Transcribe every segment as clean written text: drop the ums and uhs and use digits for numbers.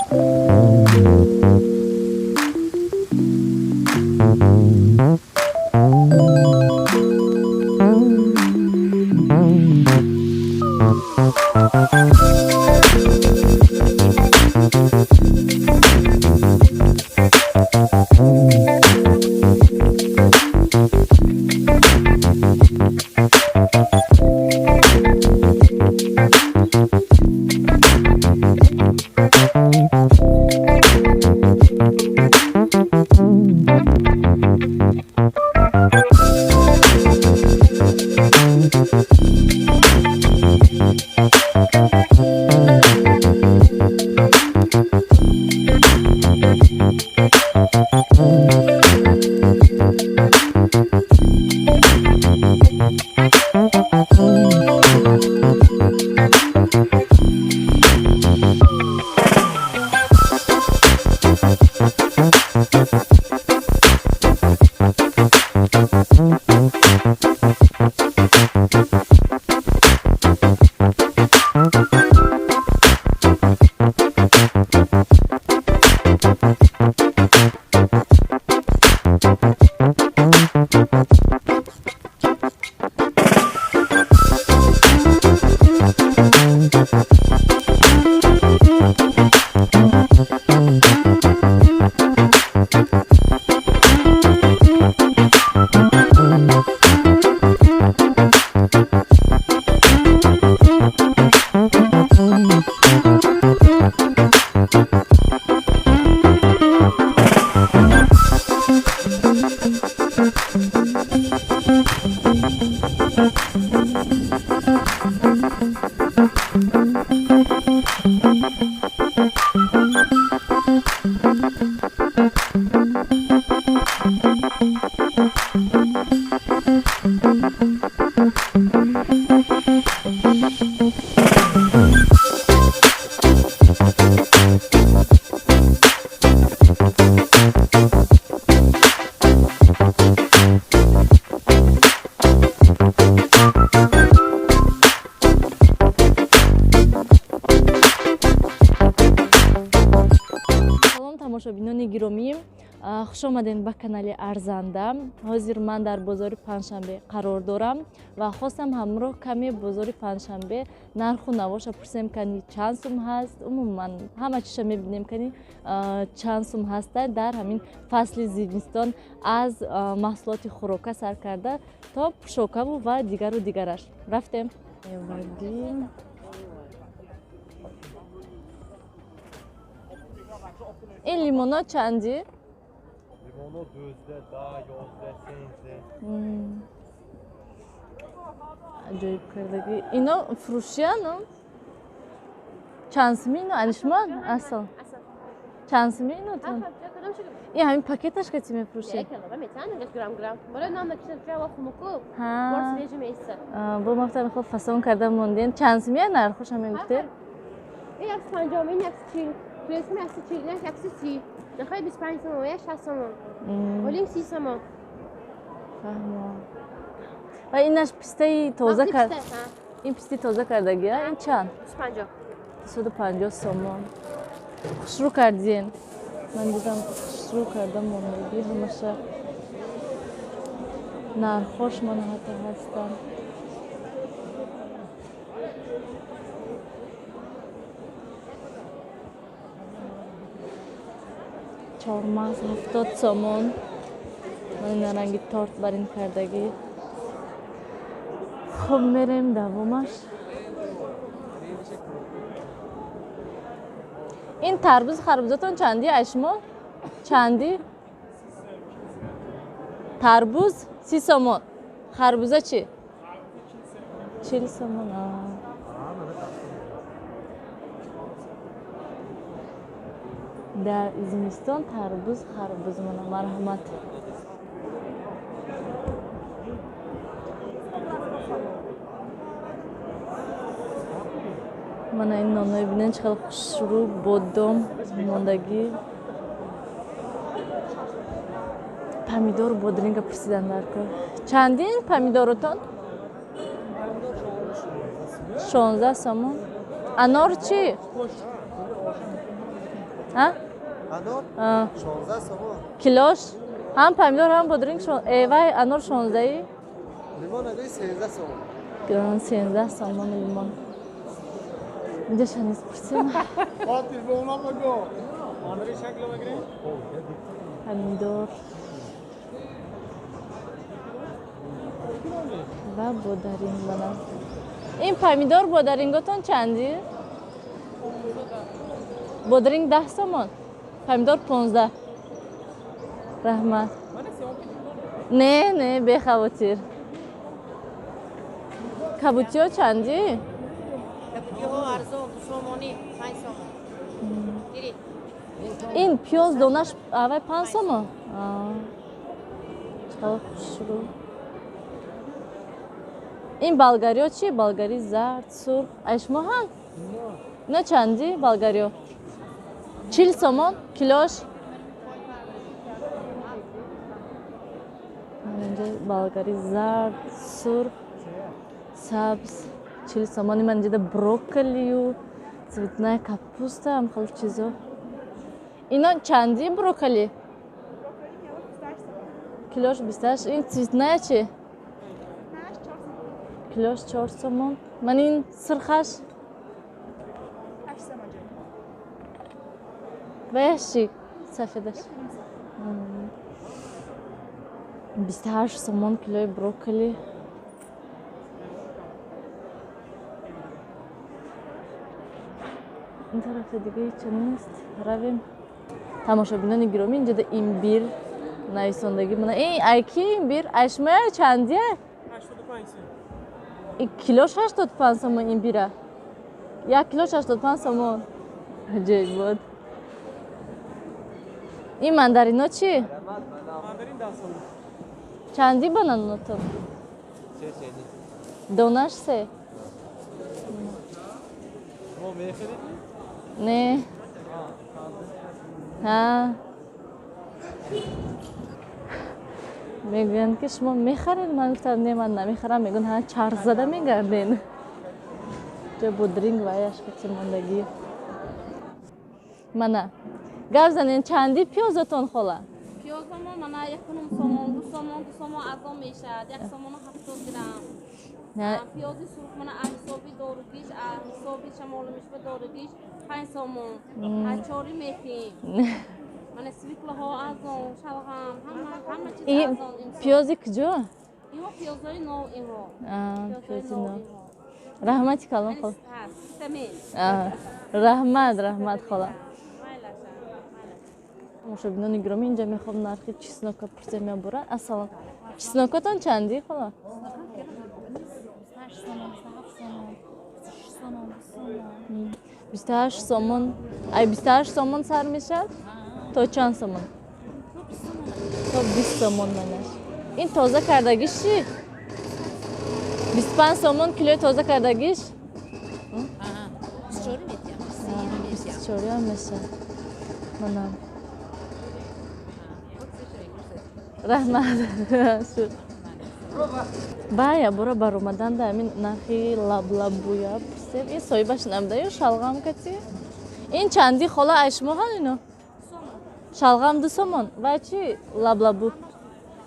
Салом, тамошобинони гиромӣ, хуш омадем ба канали Арзанда. Ҳозир ман дар бозори Панҷшанбе қарор дорам ва хостам ҳамроҳ каме бозори Панҷшанбе нарху навоша пурсем, кани чанд сум ҳаст, умуман ҳама чиша мебинем, кани чанд сум ҳаста дар ҳамин фасли зимистон, аз маҳсулоти хӯрока сар карда то пӯшокаву ва дигару дигараш. Рафтем. Ин лимоно чанди? Лимоно 12, 10, 11, 13. Аҷоиб кардагӣ. Ино фурӯшияно? Чанд суми ино? Алишман? Асал. Чанд суми инотон? Ин ҳамин пакеташ ка чӣ мефурӯшед? Бо мафта мехоҳ фасон карда мондем. Чанд сумия нархош ҳамин гуфте? 150, 140. Плюсим 140, 130. Нахай 25 сомон, 60 сомон. Олим 30 сомон. Фаҳмо. Ва инаш пистаи тоза кард. Ин писти тоза кардагӣ, ин чанд? 250. 250 сомон. Хушрӯ кардин. Ман дидам хушрӯ карда мондагӣ ҳамаша. Нархош ман ҳатто ҳастанд. Чормағз 70 сомон. Ман ранги торт бар ин кардагӣ. Хуб, мерем давомаш. Ин тарбуз харбузатон чанди айшмо? Чанди? Тарбуз 30 сомон. Харбуза чӣ? 40 сомон. Дар зимистон тарбуз харбуз мана марҳамат. Мана ин нонои бинен чӣ хеле хушрӯ, бодом мондагӣ. Помидор бодринга пурсидан дар кор. Чандин помидоротон? 16 сомон. Анор чӣ? А? Анор? 16 сомон. Килош? Ҳам помидор, ҳам бодринг, вай анор 16-и? Лимон агои 13 сомон. 13 сомон лимон. Инҷаша низ пурсем. Помидор ва бодаринг мана. Ин помидор бодаринготон чанди? Бодринг 10 сомон, помидор 15. Раҳмат. Не, не, бехавотир. Кабутиҳо чанди? Кабутиҳо арзон, 2 сомонӣ, 5 сомон. Ин пиёз донаш авай 5 сомон? Чақадар хушрӯ. Ин болгариё чи? Болгари зард, сурх. Ай шумо ҳам? Ино чанди болгариё? 40 сомон килош. Инҷа болгари зард, сурх, сабз 40 сомон. Ман инҷа брокколию, цветная капуста, ҳам хеле чизо. Ино чанди брокколи? Килош 28. Ин цветная чи? Килош 4 сомон. Ман ин сирхаш? Ваяш чи? Сафедаш. 28 сомон килои брокколи. Ин тарафи дига ҳеча нест. Равем. Тамошобинони гиромӣ, инҷода имбир нависондагӣ мона. Ин ай ки имбир? Ай шумоя чандия? 85. Килош 85 сомон имбира. Як килош 85 сомон. Аҷоиб буд. Ин мандарино чи? Мандарин 10 сомон. Чанди бананотон? 3. Донаш 3. Шумо мехаред? Не. Ҳа. Мегӯянд ки шумо мехаред? Ман гуфтам не, ман намехарам. Мегӯянд ҳа, чарх зада мегарден. Ҷо бодринг ва яшкати мондагӣ. Мана. Гап занен, чанди пиёзотон хола? Пиёзамо мана 1.5 сомон, 2 сомон, 2 сомон арзон мешавад. 1 сомону 70 грамм. Пиёзи сурх мана аз ҳисоби доругиш, аз ҳисоби шамолимиш ва доругиш 5 сомон. Аз чори метим. Мана свеклаҳо арзон, шалғам, ҳама чиз арзон. Пиёзи куҷо? Инҳо пиёзҳои нав инҳо. Пиёзи нав. Раҳмати калон хола. Раҳмат, раҳмат хола. Тамошобинони гиромӣ, инҷа мехоҳам нархи чеснока пурсем мебора. Ассалом. Чеснокотон чанди хола? 28 сомон. Ай 28 сомон сар мешавад? То чанд сомон? То 20 сомон манаш. Ин тоза кардагиш чи? 25 сомон килои тоза кардагиш? 24 ҳам мешавад. Манам. Раҳмат. Бая бора баромадан да ҳамин нархи лаблабуя пурсем. Ин соҳибаш набуда ё шалғам кати? Ин чанди хола ай шумо ҳан ино? Шалғам 2 сомон. Вай чи лаблабу?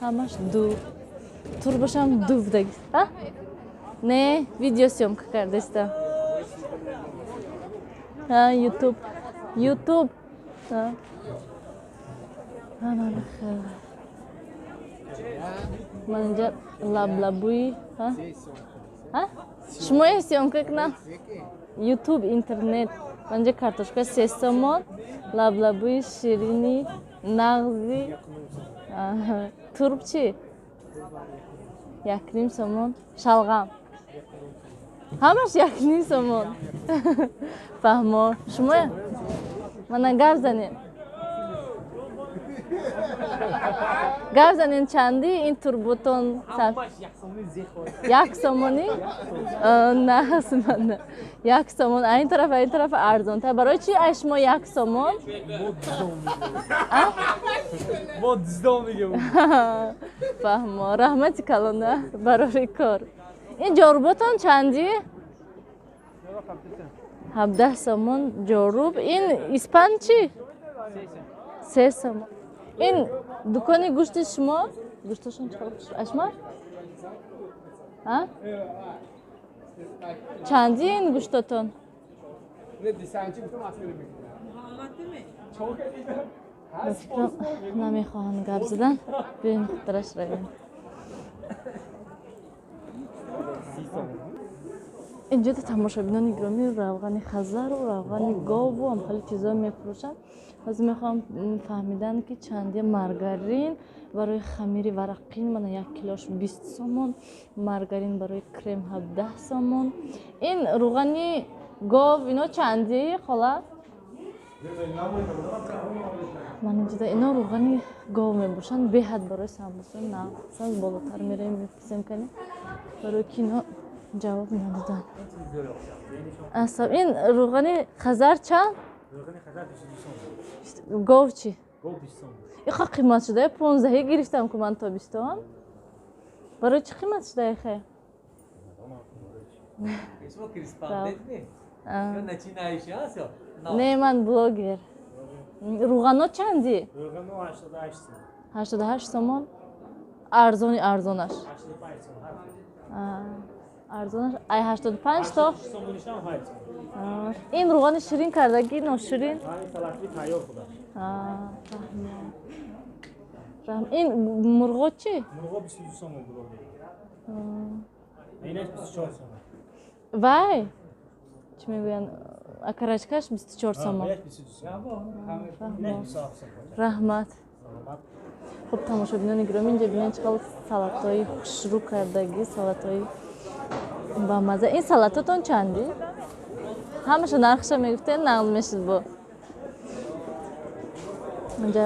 Ҳамаш 2. Турбашам 2 будаги. А? Не, видеосъёмка кардаиста. Ҳа, YouTube. YouTube. Ҳа. Ман инҷа лаблабуи. Ҳа? Ҳа? Шумо съёмка кунам? YouTube, интернет. Ман инҷа картошка 3 сомон, лаблабуи ширини, нағзи. Турб чи? 1.5 сомон. Шалғам. Ҳамаш 1.5 сомон. Фаҳмо. Шумо? Мана гап занем. Гап занем, чанди ин турбутон? 1 сомонӣ? Нағз мана. 1 сомон. Ин тараф, ин тараф арзонтар. Барои чи ай шумо 1 сомон? Мо дуздон мегӯем. Фаҳмо. Раҳмати калона барори кор. Ин ҷоруботон чанди? 17 сомон ҷоруб. Ин испан чи? Се сомон. Ин дукони гӯшти шумо? Гӯшташон чӣ қадар хуш ашма? Чанди ин гӯштотон? Ба фикрам намехоҳанд гап задан. Биёем худтараш равем. Инҷода тамошобинони гиромӣ равғани хазару равғани гову ҳам хеле чизҳо мефурӯшанд. Ҳозир мехоҳам фаҳмидан, ки чанди маргарин барои хамири варақин, мана як килош 20 сомон, маргарин барои крем 17 сомон. Ин рӯғани гов ино чанди, хола? Ман инҷода ино рӯғани гов мебошанд, беҳад барои самбуса нағз. Болотар меравем, мепурсем кани, барои ки ино ҷавоб надоданд. Асаб ин рӯғани хазар чанд? Гов чӣ? Иха қимат шуда, 15 гирифтам ку ман тобистон. Барои чӣ қимат шуда ихе? Не, ман блогер. Рӯғано чанди? 88 сомон. Арзони арзонаш. Арзонаш ай 85 то. Ин рӯғани ширин кардагӣ, ноширин? Ин мурғо чӣ? Вай, чӣ мегӯянд, окорочкаш 24 сомон. Раҳмат. Хуб, тамошобинони гиромӣ, инҷа бинед чӣ қадр салатҳои хушрӯ кардагӣ, салатҳои бамаза. Ин салатотон чанди? Ҳамаша нархша мегуфтед, нақл мешуд бо. Инҷа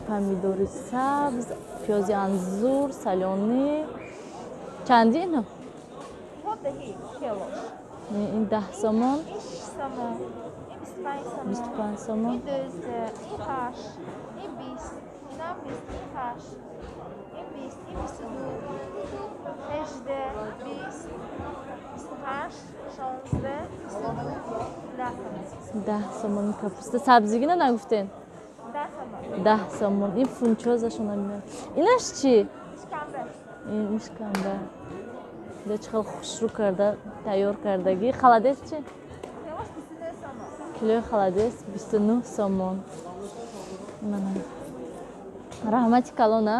помидори сабз, пиёзи анзур, салёнӣ. Чанди ино? Ин 10 сомон. 25 сомон. 10 сомон капуста. Сабзигина нагуфтен? 10 сомон. Ин фунчозашона меояд. Инаш чӣ? Ин ишкамба. Инҷа чӣ хел хушрӯ карда тайёр кардагӣ. Халадес чӣ? Килои халадес 29 сомон. Мана. Раҳмати калон, а?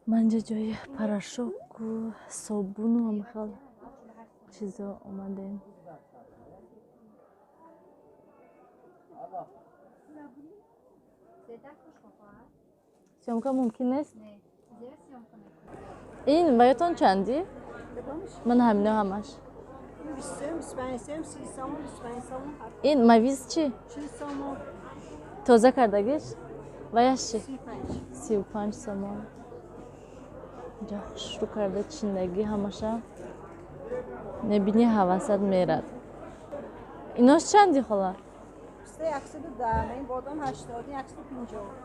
Ман инҷа ҷои порошоку, собуну ҳам хел чизо омадем. Съёмка мумкин нест? Ин ваётон чанди? Ман ҳамино ҳамаш. Ин мавиз чӣ? Тоза кардагиш? Ваяш чӣ? 35 сомон. Инҷа хушрӯ карда чиндагӣ ҳамаша. Мебини ҳавасат мерад. Инош чанди, хола?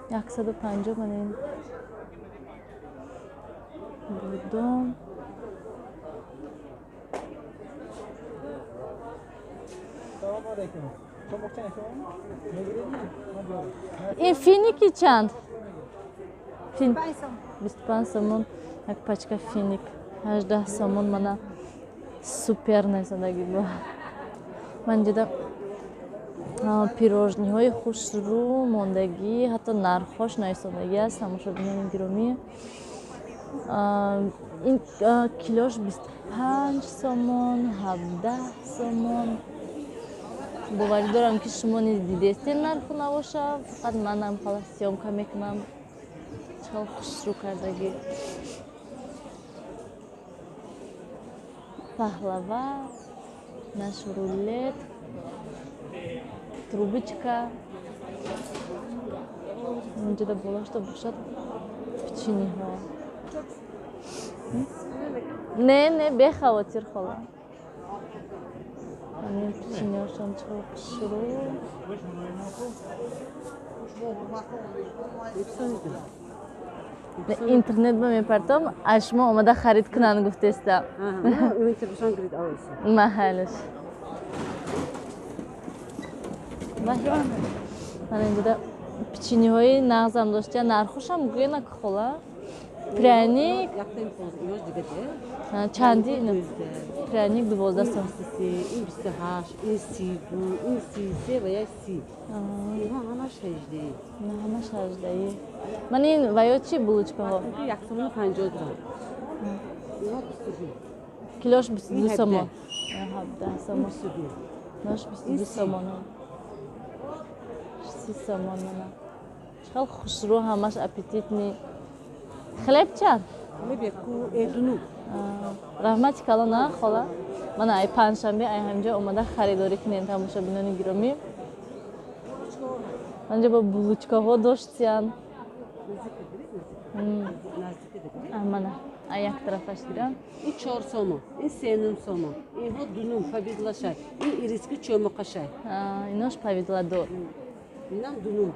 150. Мана ин бодом. Ин финики чанд? 25 сомон. Як пачка финик 18 сомон. Мана супер насадагӣ бо. Ман инҷода пирожниҳои хушрӯ мондагӣ, ҳатто нархҳош нависондагӣ аст, тамошобинони гиромӣ. Ин килош 25 сомон, 17 сомон. Боварӣ дорам, ки шумо низ дидестед нарху навоша, фақат манам ҳала съёмка мекунам. Чӣ хел хушрӯ кардагӣ. Пахлава, наш рулет, трубочка. Инҷода болашта бошад печениҳо. Не, не, бехавотир, хола. Ҳамин печениҳошон чӣ хел хушрӯ. Интернет ба мепартом, аз шумо омада харид кунанд гуфтестам. Маҳалаш. Мана инҷода печеньеҳои нағзам доштия, нархушам гӯена хола. Пряник чанди? Пряник 12 сом. Ин 28, ин 32, ин 33 ва як 30. Инҳо ҳамаш ҳаждаи. Ҳамаш ҳаждаи. Ман ин ва ё чи булочкаҳо? Як сомону 50 дирам. Инҳо 22. Килош 22 сомон. 17 сомон. Нош 22 сомон. 30 сомон мана. Чӣ хел хушрӯ, ҳамаш аппетитный. Хлеб чанд? Хлеб яку эдуну. Раҳмати калон, а хола. Мана ай панҷшанбе ай ҳамҷо омада харидорӣ кунем, тамошобинони гиромӣ. Анҷо бо булочкаҳо доштиян. Мана ай як тарафаш дидам. Ин 4 сомон, ин 3,5 сомон, инҳо 2,5 повидлашай, ин ириски чӯмоқашай. Инош повидладор. Инам 2,5.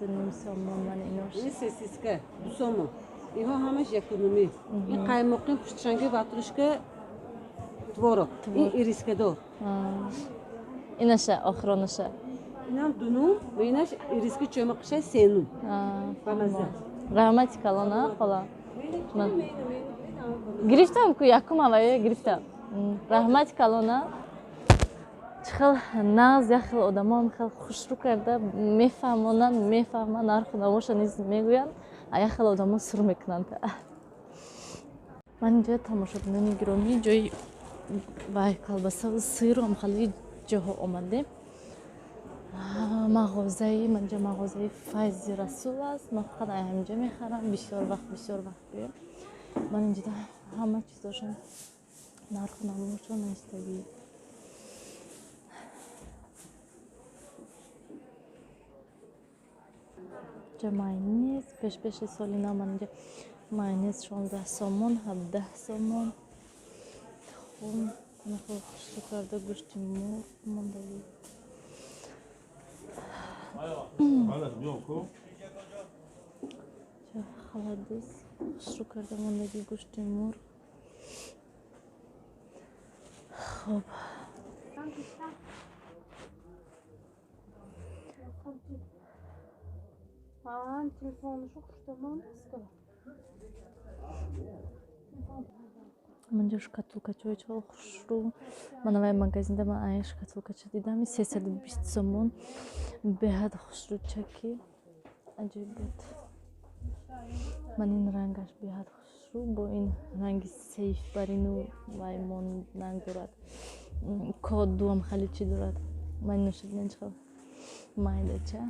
2,5 сомон мана инош. Ин сосиска 2 сомон. Инҳо ҳамаш 1,5. Ин қаймоқи пуштранги ватрушка творог. Ин ирискадор. Инаша охиронаша. Инам 2,5 ва инаш ириски чӯмоқашай 3,5. Ба мазза. Раҳмати калон, а хола. Гирифтам ку якум аввая гирифтам. Раҳмати калон, а. Чӣ хел нағз, як хел одамон хел хушрӯ карда мефаҳмонанд, мефаҳманд, нарху навоша низ мегӯянд, а як хел одамо сур мекунанд. Ман инҷо тамошобинони гиромӣ ҷои вай колбасаву сыру ҳамхелаи ҷоҳо омадем. Мағозаи ман инҷо мағозаи Файзи Расул аст. Ман фақат ай ҳаминҷо мехарам, бисёр вақт, бисёр вақт гӯям. Ман инҷо ҳама чизошон нарху навошон навиштагӣ. Инҷо майонез, пешпеши соли нав ман инҷо майонез 16 сомон, 17 сомон. Тухм, хушрӯ карда гӯшти мурғ мондагӣ. Халадис хушрӯ карда мондагӣ гӯшти мурғ. Хоб. Манҷо шкатулкачаҳои чӣ хушрӯ. Ман аввай магазинда ман ай шкатулкача дидам, 320 сомон. Беҳад хушрӯчаки. Аҷоиб буд. Ман ин рангаш беҳад хушрӯ, бо ин ранги сейф барину вай монанд дорад. Кодуам хеле чӣ дорад. Ман иноша дидам чӣ хел майдача.